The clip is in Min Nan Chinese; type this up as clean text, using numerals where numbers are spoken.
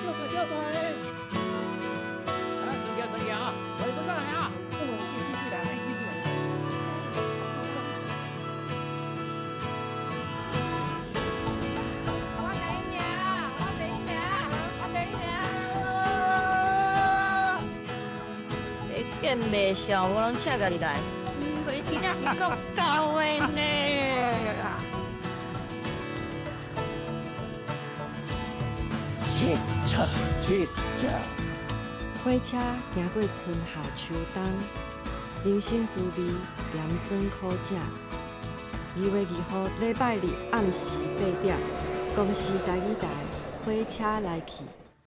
小塊，啊，順起順起啊，我哋再來啊！哦，繼續來，繼續來。我第一名，我第一名，我第一名。你見袂笑，無人請家己來。佢真正是夠厚的呢。七車七車，火車行過春夏秋冬，人生滋味甜酸苦澀。2月2號禮拜日暗時8點，公視台語台火車來去。